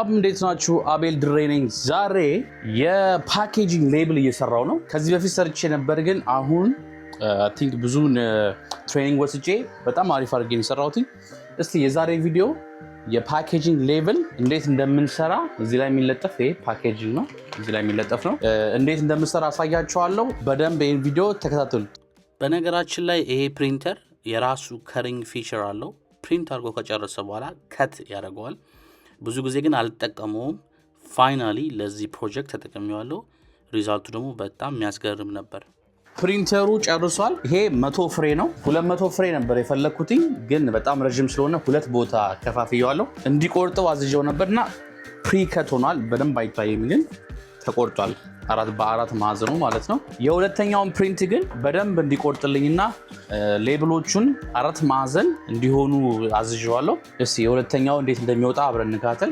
ሰላም፣ እንዴት ናችሁ? አቤል ድሬ ነኝ። ዛሬ የ packaging label እየሰራው ነው። ከዚህ በፊት ሰርቼ ነበር፣ ግን አሁን I think ብዙ training ወስጄ በጣም አሪፍ አድርጌ ነው የሰራሁት። እስቲ የዛሬ ቪዲዮ የ packaging label እንዴት እንደምንሰራ፣ እዚህ ላይ የሚለጠፍ፣ ይሄ packaging ነው፣ እዚህ ላይ የሚለጠፍ ነው። እንዴት እንደምሰራ አሳያችኋለሁ። በደንብ ይህን ቪዲዮ ተከታተሉት። በነገራችን ላይ ይሄ ፕሪንተር የራሱ cutting feature አለው። Print አድርጎ ከጨረሰ በኋላ cut ያደርገዋል። ብዙ ጊዜ ግን አልጠቀመውም። Finally ለዚህ ፕሮጀክት ተጠቅሜዋለሁ። Result ኡ ደግሞ በጣም የሚያስገርም ነበር። ፕሪንተሩ ጨርሷል። ይሄ 100 ፍሬ ነው። 200 ፍሬ ነበር የፈለግኩትኝ፣ ግን በጣም ረዥም ስለሆነ ሁለት ቦታ ከፋፍየዋለሁ። እንዲቆርጠው አዝዤው ነበር እና pre-cut ሆኗል። በደንብ አይታይም፣ ግን ተቆርጧል። አራት በአራት ማዕዘኑ ማለት ነው። የሁለተኛውን print ግን በደንብ እንዲቆርጥልኝና label ኦቹን አራት ማዕዘን እንዲሆኑ አዝዤዋለሁ። እስኪ የሁለተኛው እንዴት እንደሚወጣ አብረን እንከታተል።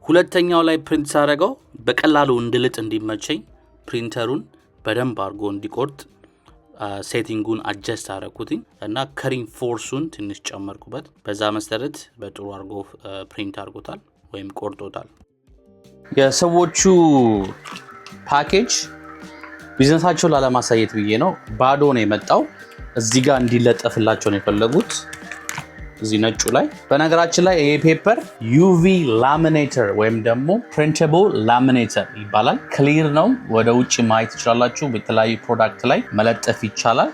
ሁለተኛው ላይ print ሳደርገው በቀላሉ እንድልጥ እንዲመቸኝ ፕሪንተሩን በደንብ አድርጎ እንዲቆርጥ setting ኡን adjust አደረኩትኝ እና cutting force ኡን ትንሽ ጨመርኩበት። በዛ መሰረት በጥሩ አድርጎ print አድርጎታል ወይም ቆርጦታል። የሰዎቹ package business ኣቸውን ላለማሳየት ብዬ ነው። ባዶ ነው የመጣው። እዚህ ጋር እንዲለጠፍላቸው ነው የፈለጉት፣ እዚህ ነጩ ላይ። በነገራችን ላይ ይሄ paper UV laminator ወይም ደግሞ printable laminator ይባላል። Clear ነው፣ ወደ ውጭ ማየት ትችላላችሁ። በተለያዩ product ላይ መለጠፍ ይቻላል።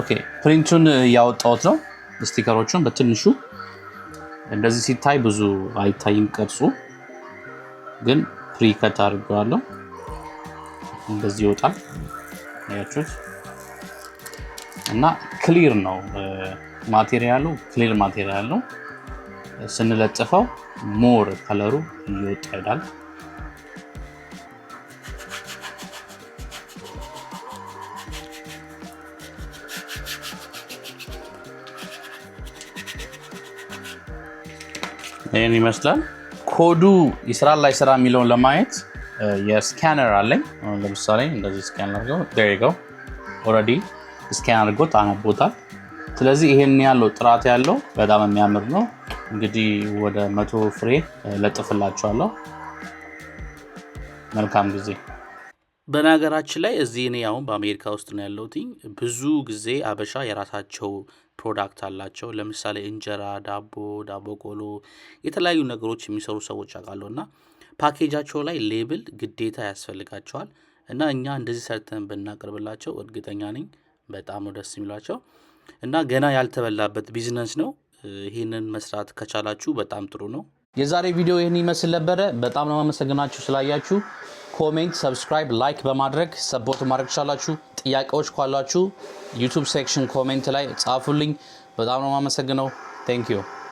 Okay፣ print ኡን እያወጣሁት ነው። Sticker ኦቹን በትንሹ እንደዚህ ሲታይ ብዙ አይታይም ቅርጹ፣ ግን pre-cut አድርገዋለሁ። እንደዚህ ይወጣል። አያችሁት? እና clear ነው material ኡ፣ clear material ነው። ስንለጥፈው more color ኡ እየወጣ ይሄዳል። ይህን ይመስላል። ኮዱ ይስራል ላይስራ የሚለውን ለማየት የ scanner አለኝ። አሁን ለምሳሌ እንደዚህ scan አድርገው፣ there you go፣ already scan አድርጎት አነቦታል። ስለዚህ ይሄን ያለው ጥራት ያለው በጣም የሚያምር ነው። እንግዲህ ወደ 100 ፍሬ ለጥፍላችኋለሁ። መልካም ጊዜ። በነገራችን ላይ እዚህ እኔ አሁን በአሜሪካ ውስጥ ነው ያለሁት። ብዙ ጊዜ አበሻ የራሳቸው product አላቸው። ለምሳሌ እንጀራ፣ ዳቦ፣ ዳቦ ቆሎ፣ የተለያዩ ነገሮች የሚሰሩ ሰዎች አውቃለሁ እና ፓኬጃቸው ላይ label ግዴታ ያስፈልጋቸዋል እና እኛ እንደዚህ ሰርተን ብናቀርብላቸው እርግጠኛ ነኝ በጣም ነው ደስ የሚሏቸው እና ገና ያልተበላበት ቢዝነስ ነው። ይህንን መስራት ከቻላችሁ በጣም ጥሩ ነው። የዛሬ ቪዲዮ ይህን ይመስል ነበረ። በጣም ነው የማመሰግናችሁ ስላያችሁ። Comment፣ subscribe፣ like በማድረግ support ማድረግ ትችላላችሁ። ጥያቄዎች ካሏችሁ YouTube section comment ላይ ጻፉልኝ። በጣም ነው የማመሰግነው። Thank you.